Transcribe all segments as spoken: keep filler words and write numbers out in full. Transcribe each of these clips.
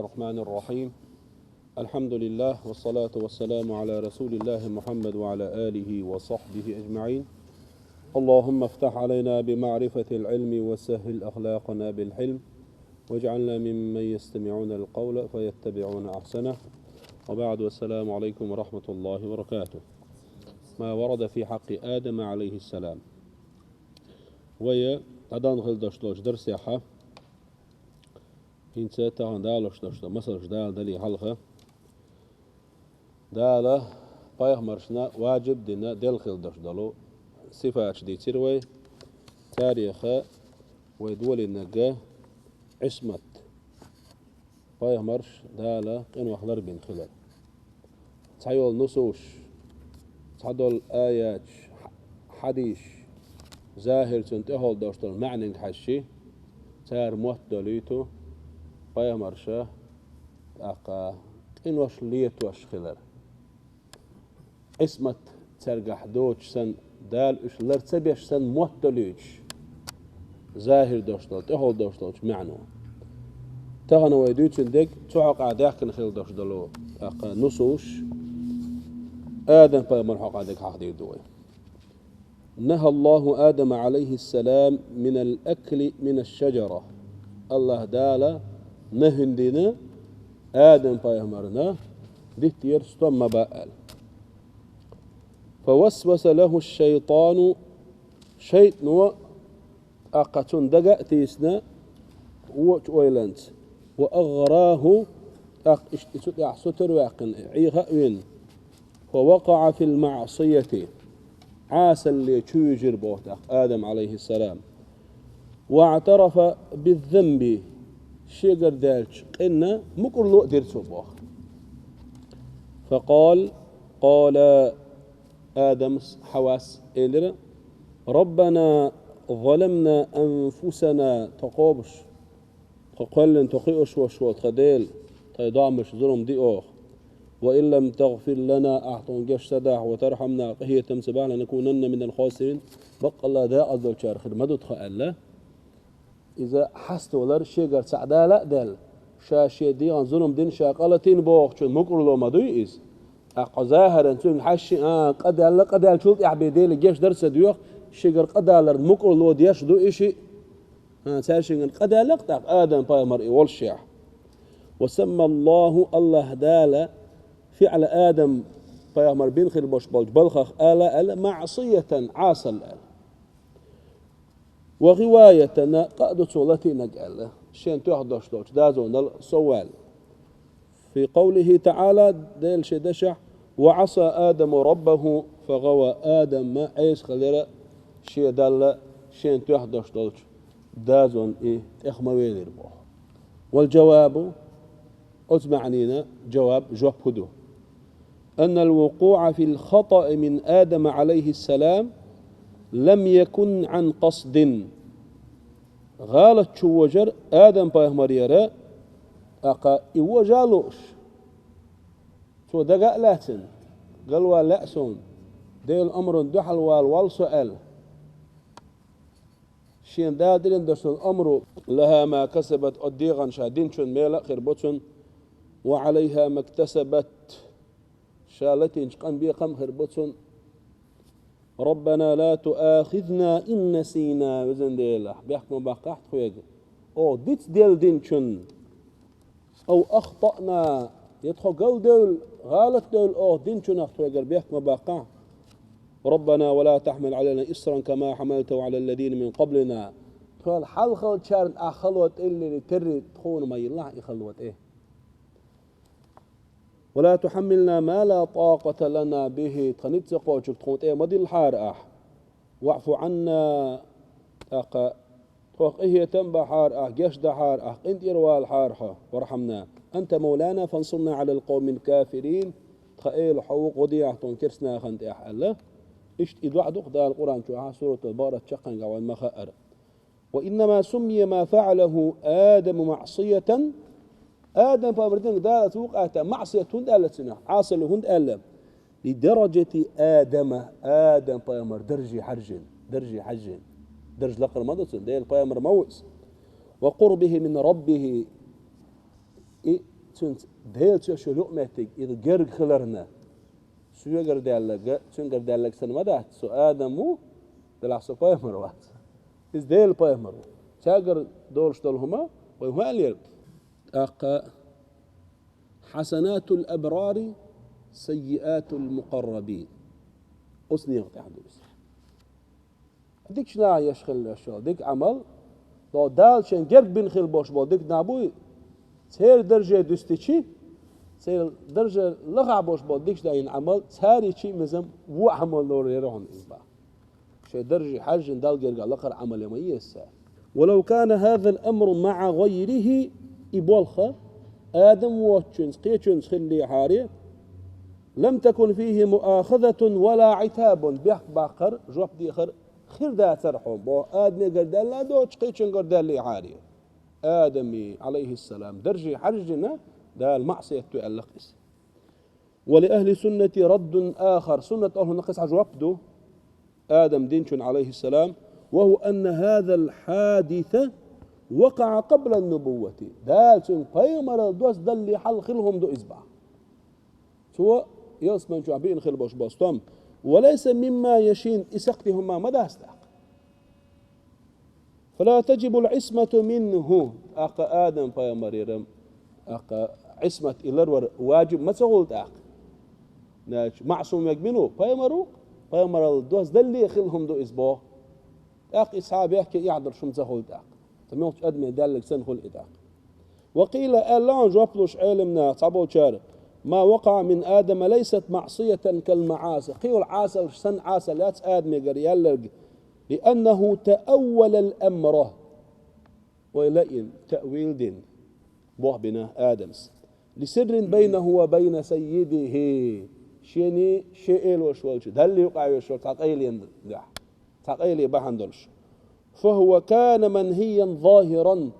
الرحمن الرحيم. الحمد لله، والصلاة والسلام على رسول الله محمد وعلى آله وصحبه أجمعين. اللهم افتح علينا بمعرفة العلم وسهل أخلاقنا بالحلم، واجعلنا ممن يستمعون القول فيتبعون أحسنه. وبعد، والسلام عليكم ورحمة الله وبركاته. ما ورد في حق آدم عليه السلام. Вай дӀадаханчу хилла долчу дарсехь, хӀинца тахана далош долуш ду масалш Дала дале хьалха. Дала пайхамаршна ваджиб дина делла хилла долуш долу сифаташ дийцира вай. Царех вай долийнарг Ӏисмат. Пайхамарш Дала къинойх ларбина хилар. Цхьайолу нусуш, цхьадолу аяташ, хьадисаш, захӀир цунна тӀехула долуш долу маьӀниг хьаьжчи, цара мотт долуьйту пайхамарша, тӀаккха къинош летош хилар. Ӏисмат цаьргахь доцуш санна, Дала уьш лар ца беш санна мотт долуьйтуш, захӀир долуш долу, тӀехула долуш долчу маьӀно. Тахана вай дуьйцина дерг цу хьокъехь даьхкина хилла долуш долу, тӀаккха нусуш, Адам-пайхамар хьокъехь дерг хьахдийр ду вай. نهى الله آدم عليه السلام من الأكل من الشجرة. АллахӀ Дала нахӀи дина Адам-пайхамарна диттера стом ма баа аьлла. فوسوس له الشيطان, шайтӀано тӀаккха цунна дага а тийсина, вочу ойланца, وأغراه, тӀаккха иштта и цу тӀехь сутара ваьккхина, Ӏеха а вина, فوقع في المعصية, Ӏасалле чу вуьжира боху тӀаккха Адам, Ӏалайхиссалам. واعترف بالذنب, шегара даьллачу къинна мукӀарло а дира цо боху. فقال, قال, Адамас, Хьавас элира: ربنا ظلمنا أنفسنا, тхо кхобуш, тхо кхоьллина, тхо кхиош волу тхан Дела, тхайн догӀмаш зулам ди оха. وإن لم تغفر لنا, ахь тхуна геч ца дахь, وترحمنا, къинхетам ца бахь, لنكونن من الخاسرين, баккъалла декъаза долчарах хир ма ду тхо аьлла. Иза хьаставалар шегара цхьаъ дала а даьлла, ша шен дегӀан зулам дина, ша къа латийна бохучун мукӀарло ма дуй иза. ТӀаккха захӀаран цуьнга хьаьжчи, а, къа даьлла, къа даьллачул тӀаьхьа бен Деле геч дара ца доьху, шегара къа даларна мукӀарло деш ду и шиъ. А, цаьршингара къа даьлла-кх тӀаккха Адам-пайхамар и волушехь. وسمى الله, АллахӀ Дала, فعل آدم, пайхамар бина хир болуш болчу балхах ала аьлла, معصية, Ӏасалла аьлла. وغواية, къа а ду цо латийнарг аьлла, шен тоьхна долуш долчу дозанал совваьлла. في قوله تعالى, Делан шен дашехь: وعصى آدم ربه فغوى, Адам Ӏеса хилира шен Далла, шен тоьхна долуш долчу дозанна и тӀех ма велира боху. والجواب, оцу маьӀнина жаваб, жоп хӀун ду? أن الوقوع في الخطأ من آدم عليه السلام لم يكن عن قصد. ГӀалат чу вожар Адам-пайхамар яра, тӀаккха и вожа а лууш, цо дага а лаьцна, галвала лаьа суна, Делан омрана дуьхьал вала воллу со аьлла. Шена Дала диллина долуш долу омра: لها ما كسبت, оцу дегӀан ша динчун мела а хир бу цунна, وعليها ما اكتسبت, ша латийначу къан бекхам а хир бу цунна. ربنا لا تؤاخذنا إن نسينا, везан Дела, бехк ма баккхахь тхоьга, оха дицделла динчунна. أو أخطأنا, я тхо галдевлла, гӀалатдевлла оха динчунах тхоьгара бехк ма баккхахь. ربنا ولا تحمل علينا إصرا كما حملته على الذين من قبلنا. Тхол хьалхалчарна ахь хало тӀеллеле терри тхуна ма йиллахь и хало тӀе. ولا تحملنا ما لا طاقة لنا به, тхан ницкъ ца кхочург тхуна тӀе ма диллахьара ахь. واعف عنا, тӀаккха тхох къинхетам а бахьара ахь, геч дахьара ахь, къинтӀера валахьара хьо, وارحمنا. أنت مولانا فانصرنا على القوم الكافرين. Тхан Эла хьо ву, гӀо де ахь тхуна керстанахана тӀехь аьлла. Иштта и доӀа ду-кх Дала Къуръан чохь, Суратул-Бакъарат чаккхенгахь вайна ма хаъара. وإنما سمي ما فعله آدم معصية. Адам-пайхамар динарг Дала цу вукъаьтта маӀсият хӀунда аьлла цунах, Ӏасалла хӀунда аьлла? لدرجة آدم, Адам-пайхамар дарже хьаьжжина, дарже хьаьжжина. Дарж лакхара ма ду цунна, Делан пайхамар ма ву иза. وقربه من ربه, и Цуьнца Делаца йолу юкъаметтиг, иза герга хиларна, соьгара даьлларг, цуьнгара даьлларг санна ма дац, со Адам ву, делахь со пайхамар вац. Иза Делан пайхамар ву. Цаьргара долуш долу хӀума вай хӀун аьллера? ТӀаккха: «Хьасанатул абрари, саййиатул мукъаррабин». Оцу некъа тӀехь ду иза. Дикачу наха еш хилла йолу дика Ӏамал, тхо Дала шен герга бина хилла болуш болу дика нах буй, церан дарже дуьстичи, церан дарже лахахь болуш болу дикачу наха йина Ӏамал, цара йичи мезам вон Ӏамал лорур яра хьуна иза боху. Шайн дарже хьаьжжина Далла гергахь лакхара Ӏамал ян ма еза цара. «Ва лав кана хазал амру маӀа гӀайрихӀи», и болх Адам воцучуьнца, кхечуьнца хиллехьара, «лам такун фихӀи муахазатун ва ла Ӏитабун», бехк баккхар, жоп дехар хир дацара хьуна, боху, адамегара даьлла а доцуш, кхечуьнгара даьллехьара. Адаме, Ӏалайхиссалам, дарже хьаьжжина, Дала маӀсият ду аьлла-кх иза. «Ва ли ахӀли суннати раддун ахар». Суннат олхьунах кхин цхьа жоп ду Адам динчун, Ӏалайхиссалам: «Ва хӀува анна хазал хьадиса вакъаӀа къабла нубуввати». Дала цуьнга пайхамаралла доссадалле хьалха хилла хӀума ду иза боху. Цо ялсамани чохь биъна хилла болуш болу стом. «Ва лайса мимма яшин», и сакхте хӀума ма дац тӀаккха. «Фала таджибул Ӏисмату минхӀу». ТӀаккха Адам-пайхамарера, тӀаккха Ӏисмат, и ларвар ваджиб ма ца хуьлу тӀаккха. Значит, маӀсум верг мила ву? Пайхамар ву. Пайхамаралла доссадалле хилла хӀума ду иза боху. ТӀаккха иза схьа а бехке эхь долуш хӀума ца хуьлу тӀаккха. Ца муьлххачу адаме даьлларг санна хуьлу и тӀаккха. «Ва къийла», аьлла хьуна жоп луш Ӏеламнаха цхьаболчара: «Ма вакъаӀа мин Адама лайсат маӀсиятан кал маӀаси». Кхин йолу Ӏасалш санна Ӏасал яц Адамегара яьлларг. «ЛианнахӀу таъаввалал амра». Вай лаьийна, таъвил дина, бохбина Адамас. «Ли сиррин байнахӀу ва байна саййидихӀи». Шений, шен элош волчу Далла юкъахь веш волу цхьа къайленан дуьхьа. Цхьа къайле бахьана долуш. «ФахӀува кана манхӀийян захӀиран».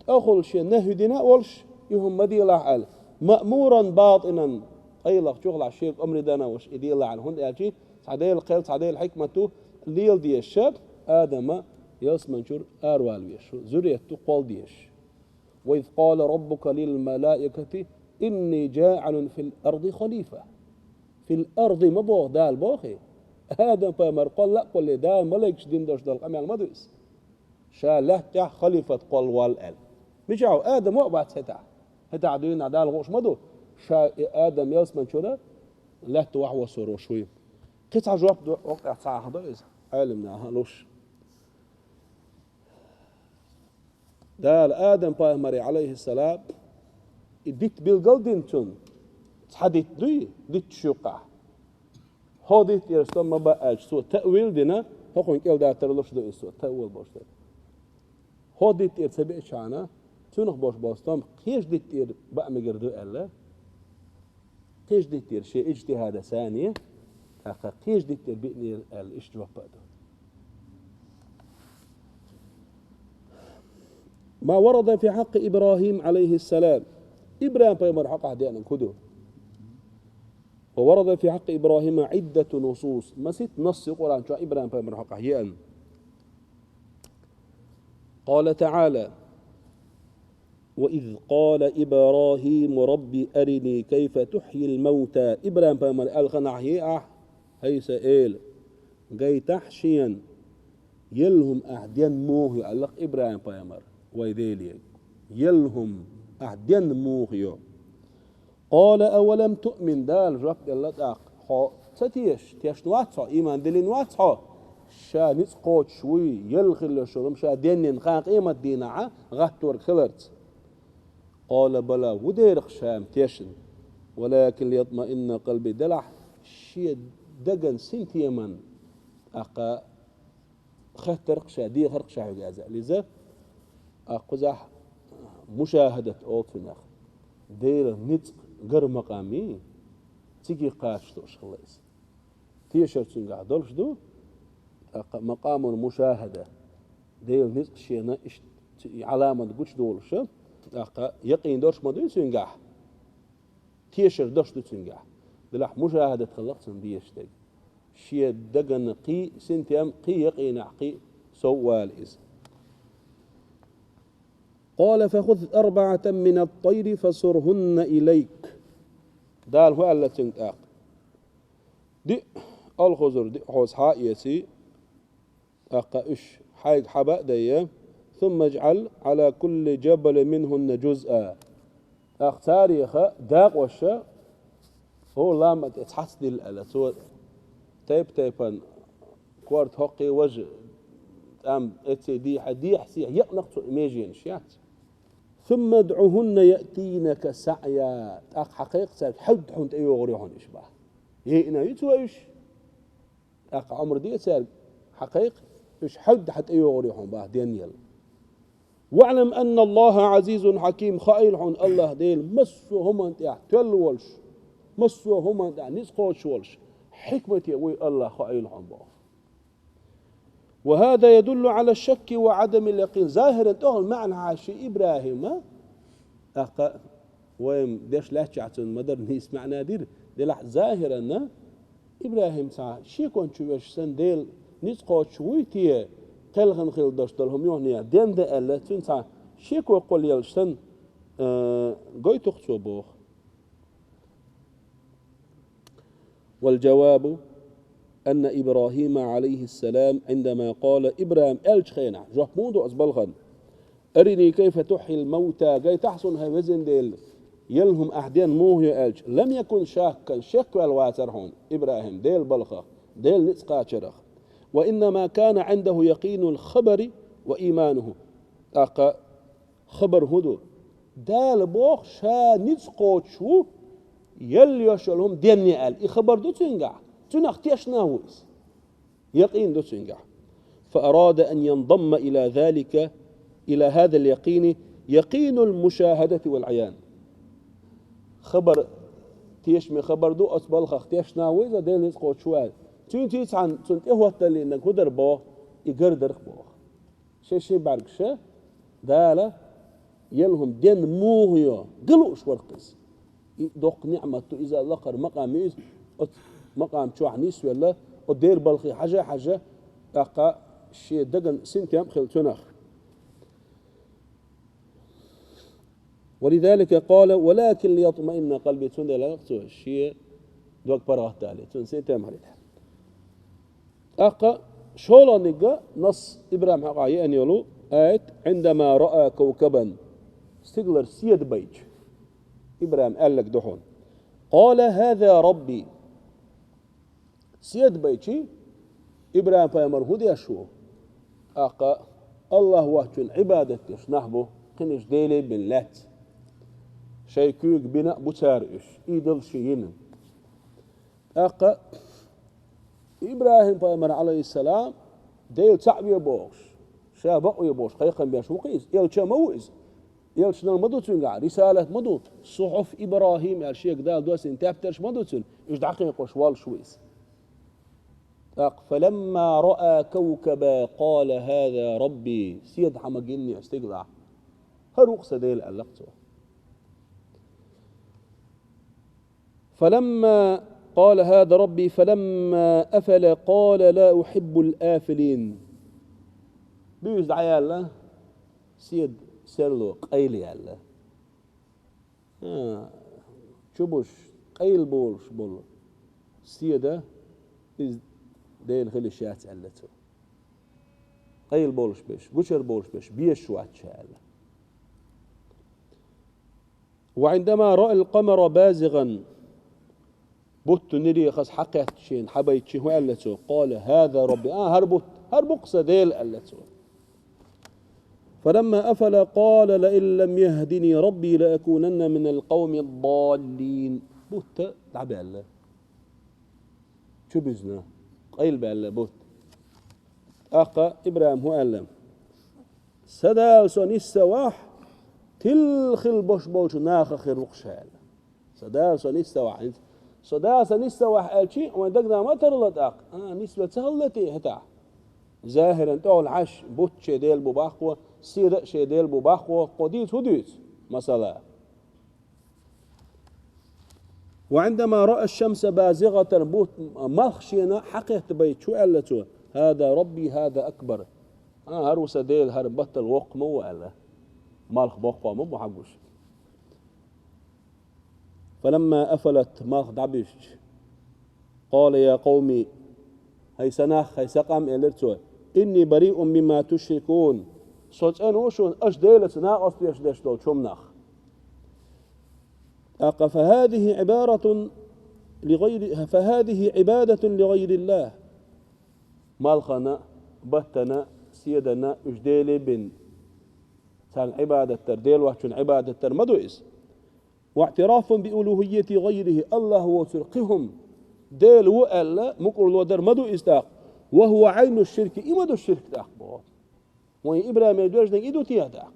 ТӀехула шен нахӀи дина а волуш, и хӀума ма делахь аьлла. «Маъмуран батӀинан». Къайлаха чухула шега омри дина а волуш, и делахь аьлла. ХӀунда аьлча, цхьа Делан кхел, цхьа Делан хьикмат ду, лела дезаш, Адама ялсамани чуьра аравала везаш, зуррият ду кхолла дезаш. «Ва из къала раббука лил малаикати инни джаӀилун фил арди халифа». Фил арди ма боху Дала, бохий? Адам-пайхамар кхолла а кхоллий, Дала малайкаш дина долуш долу къамел ма ду иза. Ша лаьттахь халифат кхолла валла аьлла. Мичахь ву? Адам а вац хӀетахь. ХӀетахь дуьйна Дала хууш ма ду, ша и Адам ялсамани чуьра лаьтта вахьвоссор волуш вуй. Кхин цхьа жоп ду, оккъехь цхьа а хадо иза, Ӏеламнаха луш. Дала Адам-пайхамаре, Ӏалайхиссалам, и дитт билгал дина цунна, цхьа дитт дуй, дитташ юккъехь. ХӀокху дитта тӀера стом ма баа аьлча, цо таъвил дина, хӀокхуьнан кӀелда тарлуш ду иза цо, таъвил бохуш дерг. ХӀокху дитта тӀера ца биъчхьана, цунах болуш болу стом кхечу дитта тӀера баа мегар ду аьлла. Кхечу дитта тӀера шен иджтихӀада санна, тӀаккха кхечу дитта тӀера биънера аьлла, иштта жоп а ду. «Ма варада фи хьакъи ИбрахӀим, Ӏалайхиссалам». ИбрахӀим-пайхамар хьокъехь деанарг хӀун ду? «Ва варада фи хьакъи ИбрахӀима Ӏиддату нусус». Масийтта насс ю Къуръан чохь ИбрахӀим-пайхамар хьокъехь еана. Къала ТаӀала: «Ва из къала ИбрахӀиму Рабби арини кайфа тухьйил мавта». ИбрахӀим-пайхамар аьлла ханахь е ахь, хӀай сан Эла, гайтахь шена, елла хӀума ахь денна муха ю, аьлла-кх ИбрахӀим-пайхамар вай Деле. Елла хӀума ахь денна муха ю? «Къала авалам туъмин», Дала жоп делла тӀаккха: «Хьо ца теша, тешна вац хьо, ийман диллина вац хьо? Ша ницкъ кхочуш вуй, елла хилла йолу хӀума ша деннина хан къематан дийнахь гӀатторг хиларца?» «Къала бала», ву дера-кх ша-м тешна, «валакин лиятмаинна къалби», делахь шен деган синтеман тӀаккха хеттарх ша, дехарх ша хьоьга аз аьлла иза. А кхузахь мушахадат олу цунах. Делан ницкъ гар макъам ю, цига кхача лууш хилла иза. Тешар цуьнгахь долуш ду, тӀаккха макъамул мушахада, Делан ницкъ шена иштта и Ӏаламат гучудолуш, тӀаккха якъин долуш ма дуй цуьнгахь. Тешар долуш ду цуьнгахь. Делахь мушахадат хилла-кх цунна дезаш дерг. Шен деган кхин а синтем, кхин а якъинехь, кхин а сов а вала иза. قال: فخذ أربعة من الطير فصرهن إليك. Дала хӀу аьлла цуьнга тӀаккха? Диъ алхузур диъ хьоца хьа а эций, тӀаккха уьш хьайга хьаба а дайя, ثم اجعل على كل جبل منهن جزءا. ТӀаккха царех дакъоша хӀора лам тӀе цхьацца дилла аьлла. Цо тайп-тайпана корта хӀоккхий важа тӀам эций дехьа, дехьа-сехьа екънакх цо и меженаш яц. ثم ادعهن يأتينك سعيا. ТӀаккха хьакхайкха цаьрга, хьаьвда хьуна тӀейогӀур ю хьуна уьш бах. Яйина ю цо уьш. ТӀаккха Ӏумар де цаьрга, хьакхайкха, уьш хьаьвда хьуна тӀейогӀур ю хьуна бах денъяла. واعلم أن الله عزيز حكيم. Хаийла хьуна АллахӀ Дела массо а хӀуманна тӀехь тоьлла волуш, массо а хӀуманна тӀехь ницкъ кхочуш волуш, хьикмате вуй АллахӀ, хаийла хьуна боху. وهذا يدل على الشك وعدم اليقين. ЗахӀиран тӀехула маьӀна хьаша ИбрахӀима, тӀаккха вайн деш лаьттачохь цунна ма-дарра нийса маьӀна дира, делахь захӀиранна ИбрахӀим цхьа шекон чу веш санна Дела ницкъ кхочуш вуй те, кхелхина хила долуш долу хӀума юханехьа денда аьлла, цуьнан цхьа шеко кхоллаелча санна, а, гойту-кх цо боху. والجواب أن إبراهيم عليه السلام عندما قال, ИбрахӀим аьллачу хенахь, жоп муха ду оцу балхана? أرني كيف تحيي الموتى, гайтахьа суна, хӀай везан Дела, елла хӀума ахь денна муха йо аьлча, لم يكن شاكا, шекваьлла вацара хьуна ИбрахӀим Делан балхах, Делан ницкъ кхачарах. وإنما كان عنده يقين الخبر وإيمانه. ТӀаккха хабар хӀун ду? Дала боху, ша ницкъ кхочуш ву, елла йолуш йолу хӀума денна аьлла. И хабар ду цуьнгахь, цуьнах тешна ву иза. Якъин ду цуьнгахь. فأراد أن ينضم إلى ذلك، إلى هذا اليقين، يقين المشاهدة والعيان. Хабар, тешаме хабар ду, оцу балхах тешна ву иза, Делан ницкъ кхочуш ву аьлла. Цуьнца цхьаьна цунна тӀехӀотталлинарг хӀун дара боху? И гар дара боху. Шен-шен бӀаьргаш Дала елла хӀума денна муха йо, ган лууш вара иза. И доккха ниӀмат ду иза, лакхара макъам ю иза, оцу макъам чохь нисвелла, оцу Делан балхе хьажа-хьажа, тӀаккха шен дагна синтем а хилла цунах. ولذلك قال: ولكن ليطمئن قلبي, цундела аьлла цо, шен дог паргӀатдале, цунна синтем хилийта. ТӀаккха шолгӀаниг а, нас ИбрахӀим хьокъехь еана йолу аят: عندما رأى كوكبا, стигалара седа байча, ИбрахӀим аьлларг ду хьуна. قال: هذا ربي. Седа байча ИбрахӀим-пайхамар хӀун деш ву? ТӀаккха АллахӀ воцчунна Ӏибадат деш нах бу, кхин уьш деле а бина лаьцна. Шайн куьйга бина а бу цара уьш, идолаш йина. ТӀаккха ИбрахӀим-пайхамар, Ӏалайхиссалам, Дела цхьаъ ве бохуш, ша бакъве бохуш, кхайкхам беш ву-кх иза, элча а ма ву иза. Элчанал ма ду цуьнгахь, рисалат ма ду, сухьуф ИбрахӀим аьлла шега Дала доссийна тептарш ма ду цуьнан, уьш дӀакхайкхош воллуш ву иза. ТӀаккха: فلما رأى كوكبا قال هذا ربي. Седа хьама гинне стигалахь, хӀара ву-кх сан Дела, аьлла-кх цо. فلما قال هذا ربي فلما أفل قال لا أحب الآفلين. Буьйса дӀаяьлла, седа серло къайлаяьлла. А, чубуш, къайла болуш болу седа, иза Дела хила йиш яц, аьлла цо. Къайла болуш берш, гучура болуш берш безаш вац ша, аьлла. وعندما رأى القمر بازغا, бутт нуьре хаза хьакхетта шена хьабайча, хӀун аьлла цо? قال هذا ربي. А, хӀара бутт, хӀара бу-кх сан Дела, аьлла цо. فلما أفل قال لئن لم يهدني ربي لأكونن من القوم الضالين. Бутт дӀабаьлла. Чубуьзна, къайлабаьлла бутт. ТӀаккха ИбрахӀима хӀун аьлла? Сан Дала со нисса вахь, тилла хила бош болчу нахах хир ву-кх ша, аьлла. Сан Дала со нисса вахь, хӀинца. Сан Дала со нисса вахь аьлчи, вайн дагна ма тарла тӀаккха. А, нисвелла ца хилла те хӀетахь? ЗахӀиран тӀехула хьаьжча, бутт шен Дела бу баккхо, седа а шен Дела бу баккхо, кхо дийца хӀун дуьйцу? Масала. وعندما رأى الشمس بازغة, бутт, малх шена хьакхетта байча, хӀун аьлла цо? هذا ربي هذا أكبر. А, хӀара ву сан Дела, хӀара баттал воккха ма ву, аьлла. Малх боккхо ма бу хьагуш. فلما أفلت, малх дӀабуьссича, قال يا قوم, хӀай сан нах, хӀай сан къам, элира цо, إني بريء مما تشركون, со цӀена ву шуна аша Делаца накъост деш долчу хӀуманах. ТӀаккха فهذه عبارة لغير، فهذه عبادة لغير الله. Малхана, баттана, седана уьш Деле бина. Царна Ӏибадат дар, Дела воцчунна Ӏибадат дар ма ду иза. واعتراف بألوهية غيره, АллахӀ воцург кхин хӀума Дела ву аьлла, мукӀарло дар ма ду иза тӀаккха. وهو عين الشرك, и ма ду ширк тӀаккха боху. Вайн ИбрахӀиме доьжнарг и ду те тӀаккха?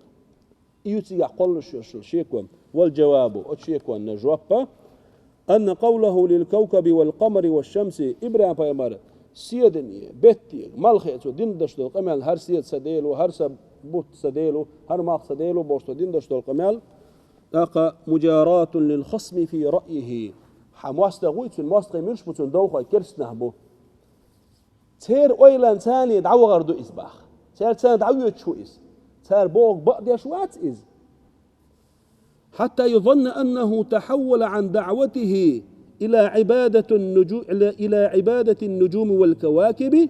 И ю цигахь кхоллалуш йолу шекон. والجواب, оцу шеконна жоп, أن قوله للكوكب والقمر والشمس, ИбрахӀим-пайхамар седане, бетте, малхе цо дина даш долу къамел, хӀара седа сан Дела ву, хӀара сан бутт сан Дела ву, хӀара малх сан Дела ву бохуш цо дина даш долу къамел, тӀаккха مجاراة للخصم في رأيه. Хьан мостагӀа вуй цуьнан, мостагӀий муьлш бу цуьнан, довхой керстанех бу. Церан ойланца царна дӀавахар ду иза боху. Цара царна дӀавоьдуш ву иза. Цара бохург бакъдеш вац иза. حتى يظن أنه تحول عن دعوته إلى عبادة النجو-، إلى، إلى عبادة النجوم والكواكب.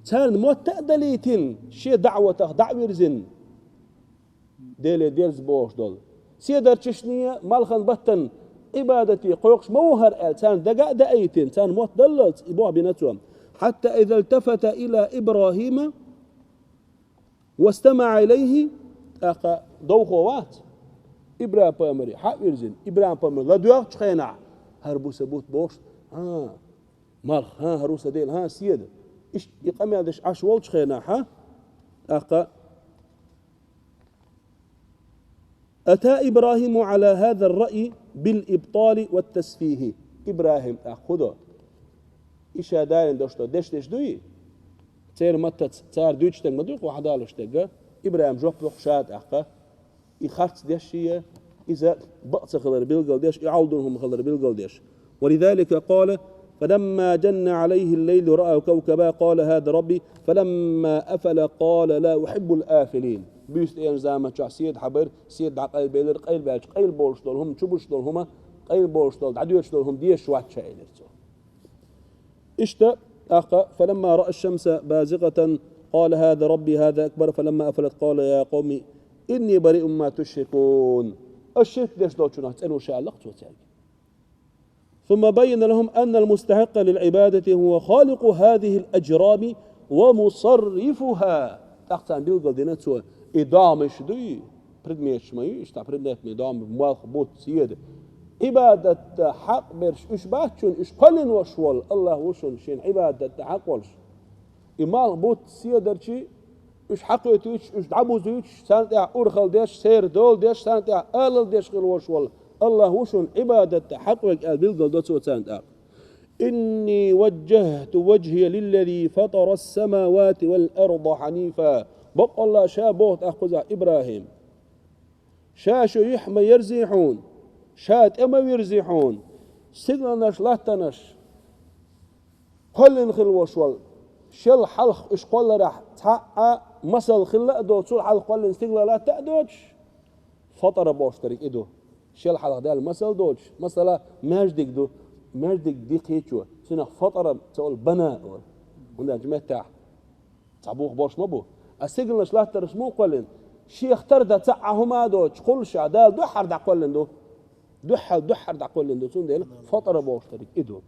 Царна мотта а далийтина, шен даӀватах дӀа а вирзина, Деле дерза бохуш долу. Седарчашна, малхан, баттан Ӏибадате кхойкхуш ма ву хӀара аьлла, царна дага а даийтина, царна мотт даллалц и боху бина цо. حتى إذا التفت إلى إبراهيم واستمع إليه, тӀаккха довхо вац. ИбрахӀим-пайхамаре хьа а вирзина, ИбрахӀим-пайхамар ладоьгӀучу хенахь, хӀара бу сан бутт бохуш, хӀа, малх, хӀа, хӀара ву сан Дела, хӀа, седа. Иштта и къамел деш Ӏаш волчу хенахь, хӀа, тӀаккха أتى إبراهيم على هذا الرأي بالإبطال والتسفيه. ИбрахӀим тӀаккха хӀун до? И ша далийна дош до, деш-деш дуй? Церан маттаца цара дуьйцуш дерг ма дуй кху хьадалош дерг. ИбрахӀим жоп лоху ша тӀаккха. И харц деш шен, иза бакъ ца хилар билгал деш, и Ӏовдун хӀума хилар билгал деш. ولذلك قال: فلما جن عليه الليل رأى كوكبا قال هذا ربي فلما أفل قال لا أحب الآفلين. Буьйса тӀееанчу заманчохь седа хьабира, седа дӀакъайлабелира, къайлабаьлча къайлаболуш долу хӀума, чубуш долу хӀума, къайлаболуш долу, дӀадоьдуш долу хӀума дезаш вац ша, элира цо. Иштта, тӀаккха, فلما رأى الشمس بازغة قال هذا ربي هذا أكبر فلما أفلت قال يا قوم إني بريء مما تشركون. Аш ширк деш долчунах цӀена ву ша, аьлла-кх цо цаьрга. ثم بين لهم أن المستحق للعبادة هو خالق هذه الأجرام ومصرفها. ТӀаккха царна билгал дина цо, и домаш дуй, предметаш ма ю, иштта предметный дом, малх, бутт, седа. Ӏибадатта хьакъ берш уьш бац шуна, уьш кхоьллина волуш волу АллахӀ ву шуна, шена Ӏибадатта хьакъ волуш. И малх, бутт, седарчий, уьш хьакхоьтуьйтуш, уьш дӀабузуьйтуш, царна тӀехь урхалла деш, сер дола деш, царна тӀехь алалла деш хила волуш волу АллахӀ ву шуна Ӏибадатта хьакъ верг аьлла билгал до цо царна тӀаккха. إني وجهت وجهي للذي فطر السماوات والأرض حنيفا. Баккъалла ша боху тӀаккха кхузахь ИбрахӀим. Ша шу юьхь ма ерзий хьуна, ша тӀе ма вирзий хьуна, стигланаш, латтанаш кхоьллина хила волуш волу, шел хьалха уьш кхолларахь цхьа а масал хилла а доцуш, цул хьалха кхоьллина стигла, латта а доцуш, фатара бохуш дерг и ду. Шел хьалха даьлла масал доцуш, масала, маьждиг ду, маьждиг дикхийчо, цунах фатара ца олу, бана олу. ХӀунда аьлча меттехь цхьа бух болуш ма бу. А стигланаш, латтанаш муха кхоьллина? Шех тардан цхьа а хӀума а доцуш, кхуллуш а, Дала дуьххьара дӀакхоьллина ду. Дуьххьал, дуьххьара дӀакхоьллина ду. Цундела фатара бохуш дерг и ду.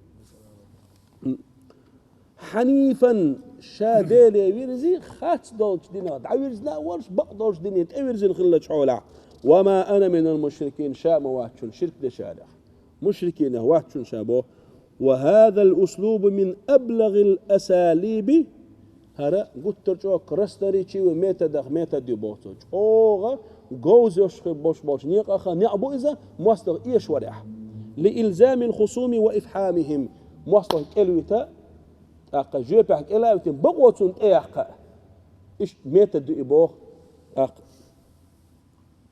Хьанифан, ша Деле вирзи, харц долчу динах дӀавирзина а волуш, бакъдолчу дине тӀевирзина хиллачу хьолехь. Ва ма ана минал мушрикин, ша а ма вац шуна ширк дешарех. Мушрикинех вац шуна ша боху. Ва хазал услубу мин аблагъил асалиби. ХӀара гуттар а чӀогӀа красноречивый методах метод ю боху цо. ЧӀогӀа говзош хир болуш болчу некъаха некъ бу иза, мостагӀа эшаварехь. Ли илзамил хусуми ва ифхьамихим. МостагӀа кӀелвита, тӀаккха жоьпехь кӀела а витина, бакъо цунна тӀеяккха. Иштта метод ю и боху. ТӀаккха.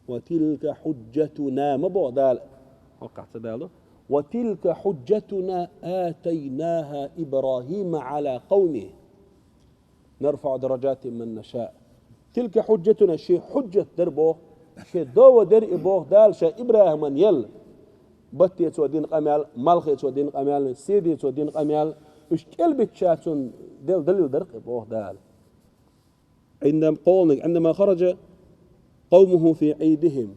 Ва тилка хьуджатуна, ма боху Дала. ХӀокхахь ца далу. Ва тилка хьуджатуна атайнаха Ибрахима гӀала къавмихи. НарфаӀу дараджатин ман наша. Тилка хьуджатуна, шен хьуджат дара боху. Шен дова дерриг и боху Дала ша ИбрахӀиман елла. Батте цо дина къамел, малхе цо дина къамел, седе цо дина къамел, уьш кӀелбита ша цунна делла далил дара-кх и боху Дала. عندما، кхолниг, عندما خرج قومه في عيدهم.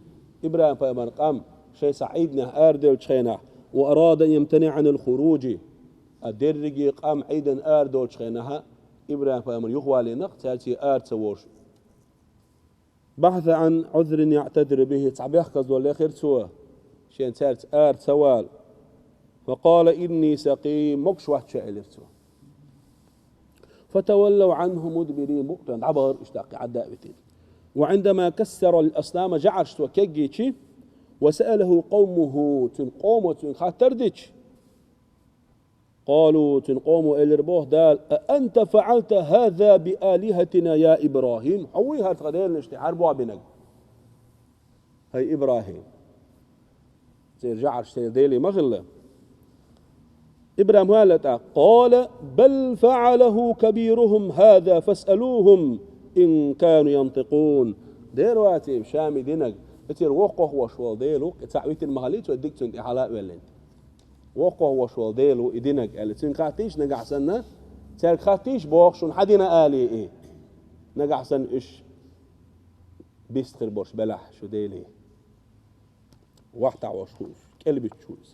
ИбрахӀим-пайхамаран къам шайн цхьа Ӏийданехь араделлачу хенахь, وأراد أن يمتنع عن الخروج. А дерриге къам Ӏийдана арадолучу хенахь, ИбрахӀим-пайхамар юхавалийна-кх, цаьрца ара ца волуш. بحث عن عذر يعتذر به. Цхьа бехказло лехира цо, шен цаьрца ара ца вала. فقال: إني سقيم. Могуш вац ша, элира цо. فتولوا عنه مدبرين. Букъ тӀе дӀабахара уьш, тӀаккха Ӏадда а витина. وعندما كسر الأصنام, жӀараш цо кегйичи, وسأله قومه, цуьнан къомо цуьнга хаттар дича, قالوا, цуьнан къомо элира боху Дала: أأنت فعلت هذا بآلهتنا يا إبراهيم؟ Хьо вуй хӀара тхан деланашна тӀе хӀара болх бинарг, хӀай ИбрахӀим? Церан жӀараш церан делий ма хилла. ИбрахӀима аьлла тӀаккха: قال: بل فعله كبيرهم هذا فاسألوهم إن كانوا ينطقون. Дера ваций, ша-м и динарг, и церан воккхах волуш волу дела ву-кх, и цхьаъ витина ма хиллий цо, дика цунна тӀе хьала а веллина. Воккхах волуш волу дела ву и динарг аьлла, цуьнга хаттийша нагахь санна, цаьрга хаттийша боху шуна, хьан дина алий и? Нагахь санна уьш бист хир болуш белахь шун делий. Вахтахь волуш ву иза, кӀелбитташ ву иза.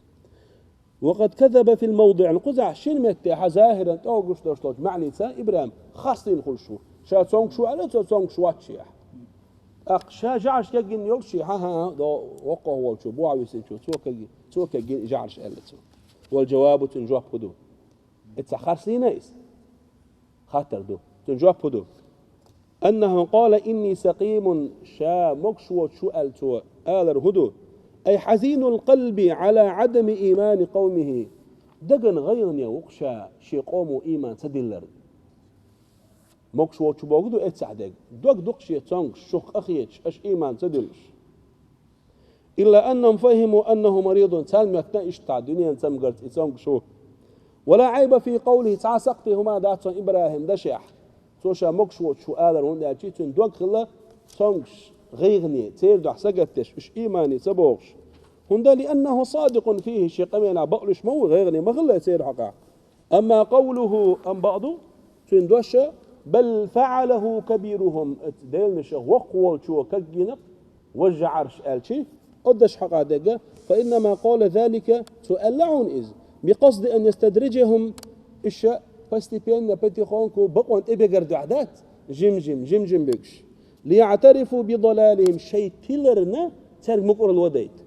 وقد كذب في الموضعين. Кхузахь шина меттехь, захӀиран тӀе гуш долуш долчу маьӀница ИбрахӀим харцдина хуьлуш ву. Ша цомгуш ву аьлла, цо цомгуш вац шех. ТӀаккха ша жӀараш кегйина йолуш шех, хьан-хьан, до воккхах волчо, бухахь висинчо, цо кегйи-, цо кегйина жӀараш аьлла цо. والجواب, цуьнан жоп хӀун ду? Эцца харцдина иза? Хаттар ду. Цуьнан жоп хӀун ду? أنه قال: إني سقيم, ша могуш воцуш ву аьлла цо алар хӀун ду? أي حزين القلب على عدم إيمان قومه. Дагна гӀайгӀане ву-кх ша шен къомо ийман ца диллар. Могуш воцуш ву бохург ду эццахь дерг. Дог ду-кх шен цомгуш, шух къахеташ, аша ийман ца дуьллуш. إلا أنهم فهموا أنه مريض. Царна моьттина иштта дуьненан цамгарца и цомгуш ву. ولا عيب في قوله, цхьа а сакхте хӀума дац цуьнан ИбрахӀиман дашехь. Цо ша могуш воцуш ву алар, хӀунда аьлча цуьнан дог хилла цомгуш, гӀайгӀане, церан дуьхьа сагатдеш, уьш иймане ца богӀуш. ХӀунда, لأنه صادق فيه, шен къамелехь бакълуьйш ма ву, гӀайгӀане ма хилла церан хьокъехь. أما قوله, амма бакъду, цуьнан дош, بل فعله كبيرهم, деланашах воккха волчо кагйина-кх важа жӀараш аьлчи, оцу дашан хьокъехь дерг, فإنما قال ذلك, цо аьлла хьуна иза, بقصد أن يستدرجهم, уьш постепенно, потихоньку, бакъонна тӀебегар дуьхьа дац, жим-жим, жим-жим бегаш. ليعترفوا بضلالهم, шайн тиларна цаьрга мукӀарло дайта.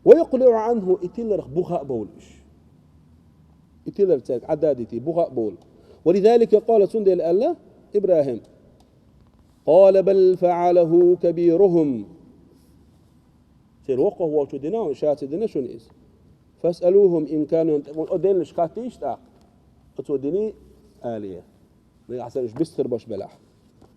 ويقلعوا عنه, и тиларх буха а бовла уьш. И тилар цаьрга Ӏадда а дитий, буха а бовла. ولذلك قال, цундела аьлла ИбрахӀима: قال بل فعله كبيرهم. Церан воккхах волчо дина хьуна, ша ца дина шуна иза. فاسألوهم إن كانوا ينطقون. Оцу деланашка хаттийша тӀаккха, оцо дина алий. Нагахь санна уьш бист хир болуш белахь.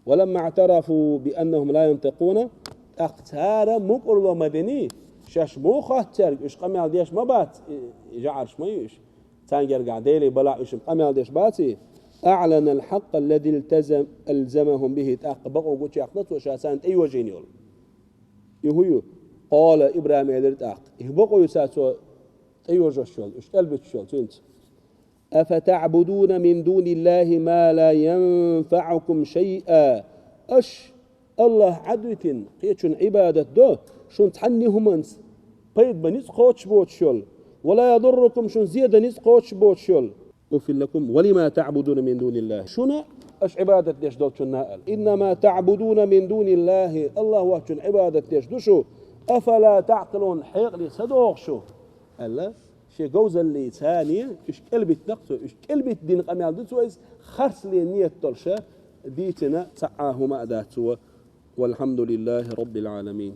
ولما اعترفوا بأنهم لا ينطقون, тӀаккха цара мукӀарло ма диний, шаьш муха хотту цаьрга, уьш къамел деш ма бац, и, и жӀараш ма ю уьш. Царна гергахь делий балахь уьш къамел деш баций, أعلن الحق الذي التزم، ألزمهم به, тӀаккха бакъо гучуяьккхина цо ша царна тӀейожийна йолу. И хӀун ю? قال, ИбрахӀима элира тӀаккха, и бакъо ю ша цо тӀейожош йолу, уьш кӀелбитташ йолу цуьнца. أفتعبدون من دون الله ما لا ينفعكم شيئا. Аша АллахӀ Ӏадвитина кхечунна Ӏибадат до, шуна цхьанна хӀуманца пайда бан ницкъ кхочуш боцуш йолу, ولا يضركم, шуна зе дан ницкъ кхочуш боцуш йолу. أف لكم ولما تعبدون من دون الله. Шуна, аша Ӏибадат деш долчунна а аьлла. إنما تعبدون من دون الله, АллахӀ воцчунна Ӏибадат деш ду шу. أفلا تعقلون, хьекъале ца догӀу шу? Аьлла. Шен говзаллица царна, уьш кӀелбиттина-кх цо, уьш кӀелбитта дина къамел ду цо иза, харцле ниет долуш дийцина цхьа а хӀума а дац цо. والحمد لله رب العالمين.